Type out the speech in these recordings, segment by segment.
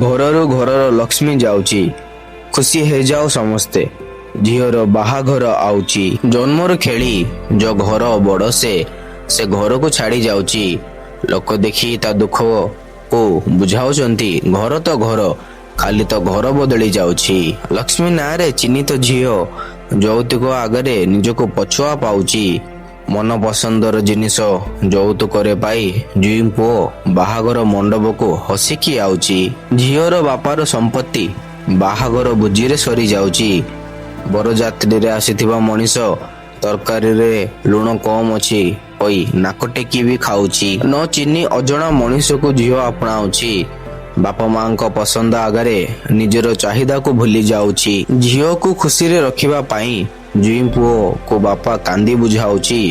ଘରରୁ ଘରର ଲକ୍ଷ୍ମୀ ଯାଉଛି, ଖୁସି ହେଇଯାଅ ସମସ୍ତେ, ଝିଅର ବାହାଘର ଆଉଛି। ଜନ୍ମରୁ ଖେଳି ଯୋ ଘର ବଡ, ସେ ସେ ଘରକୁ ଛାଡି ଯାଉଛି। ଲୋକ ଦେଖି ତା ଦୁଃଖକୁ ବୁଝାଉଛନ୍ତି, ଘର ତ ଘର, ଖାଲି ତ ଘର ବଦଳି ଯାଉଛି। ଲକ୍ଷ୍ମୀ ନାଁରେ ଚିହ୍ନିତ ଝିଅ ଯୌତୁକ ଆଗରେ ନିଜକୁ ପଛୁଆ ପାଉଛି। ମନ ପସନ୍ଦର ଜିନିଷ ଯୌତୁକରେ ପାଇ ଜୁଇଁ ପୁଅ ବାହାଘର ମଣ୍ଡପକୁ ହସିକି ଆଉଛି। ଝିଅର ବାପାର ସମ୍ପତ୍ତି ବାହାଘର ଭୋଜିରେ ସରିଯାଉଛି। ବରଯାତ୍ରୀରେ ଆସିଥିବା ମଣିଷ ତରକାରୀରେ ଲୁଣ କମ ଅଛି କହି ନାକ ଟେକି ବି ଖାଉଛି। ନ ଚିହ୍ନି ଅଜଣା ମଣିଷକୁ ଝିଅ ଆପଣାଉଛି। ବାପା ମାଙ୍କ ପସନ୍ଦ ଆଗରେ ନିଜର ଚାହିଦାକୁ ଭୁଲି ଯାଉଛି। ଝିଅକୁ ଖୁସିରେ ରଖିବା ପାଇଁ ଜୁଇଁ ପୁଅକୁ ବାପା କାନ୍ଦି ବୁଝାଉଛି।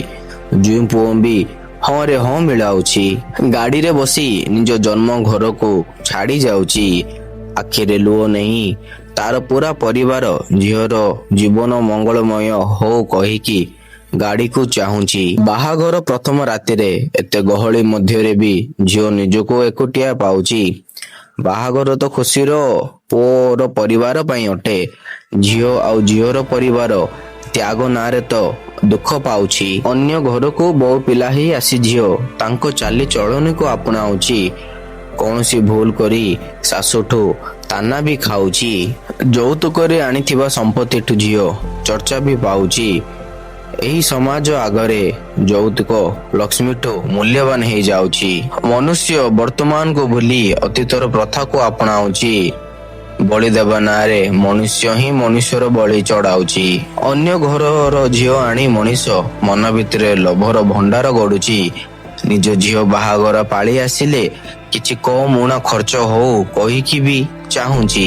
ଜୁଇଁ ପୁଅ ବି ହଁ ରେ ହଁ ମିଳାଉଛି। ଗାଡିରେ ବସି ନିଜ ଜନ୍ମ ଘରକୁ ଛାଡି ଯାଉଛି। ଆଖିରେ ଲୁହ ନେଇ ତାର ପୁରା ପରିବାର ଝିଅର ଜୀବନ ମଙ୍ଗଳମୟ ହଉ କହିକି ଗାଡିକୁ ଚାହୁଁଛି। ବାହାଘର ପ୍ରଥମ ରାତିରେ ଏତେ ଗହଳି ମଧ୍ୟରେ ବି ଝିଅ ନିଜକୁ ଏକୁଟିଆ ପାଉଛି। ବାହାଘର ତ ଖୁସିର ପୁଅର ପରିବାର ପାଇଁ ଅଟେ। ଝିଅ ଆଉ ଝିଅର ପରିବାର ତ୍ୟାଗ ନାଁରେ ତ ଦୁଃଖ ପାଉଛି। ଅନ୍ୟ ଘରକୁ ବୋହୂ ପିଲା ହେଇ ଆସି ଝିଅ ତାଙ୍କ ଚାଲି ଚଳଣିକୁ ଆପଣାଉଛି। କୌଣସି ଭୁଲ କରି ଶାଶୁଠୁ ତାନା ବି ଖାଉଛି। ଯୌତୁକରେ ଆଣିଥିବା ସମ୍ପତ୍ତିଠୁ ଝିଅ ଚର୍ଚ୍ଚା ବି ପାଉଛି। ଏହି ସମାଜ ଆଗରେ ଯୌତୁକ ଲକ୍ଷ୍ମୀଠୁ ମୂଲ୍ୟବାନ ହେଇଯାଉଛି। ମନୁଷ୍ୟ ବର୍ତ୍ତମାନକୁ ଭୁଲି ଅତୀତର ପ୍ରଥାକୁ ଆପଣାଉଛି। ବଳି ଦେବା ନାଁରେ ମନୁଷ୍ୟ ହିଁ ମନୁଷ୍ୟର ବଳି ଚଢାଉଛି। ଅନ୍ୟ ଘରର ଝିଅ ଆଣି ମଣିଷ ମନ ଭିତରେ ଲୋଭର ଭଣ୍ଡାର ଗଢୁଛି। ନିଜ ଝିଅ ବାହାଘର ପାଳି ଆସିଲେ କିଛି କମ ଊଣା ଖର୍ଚ୍ଚ ହଉ କହିକି ବି ଚାହୁଁଛି।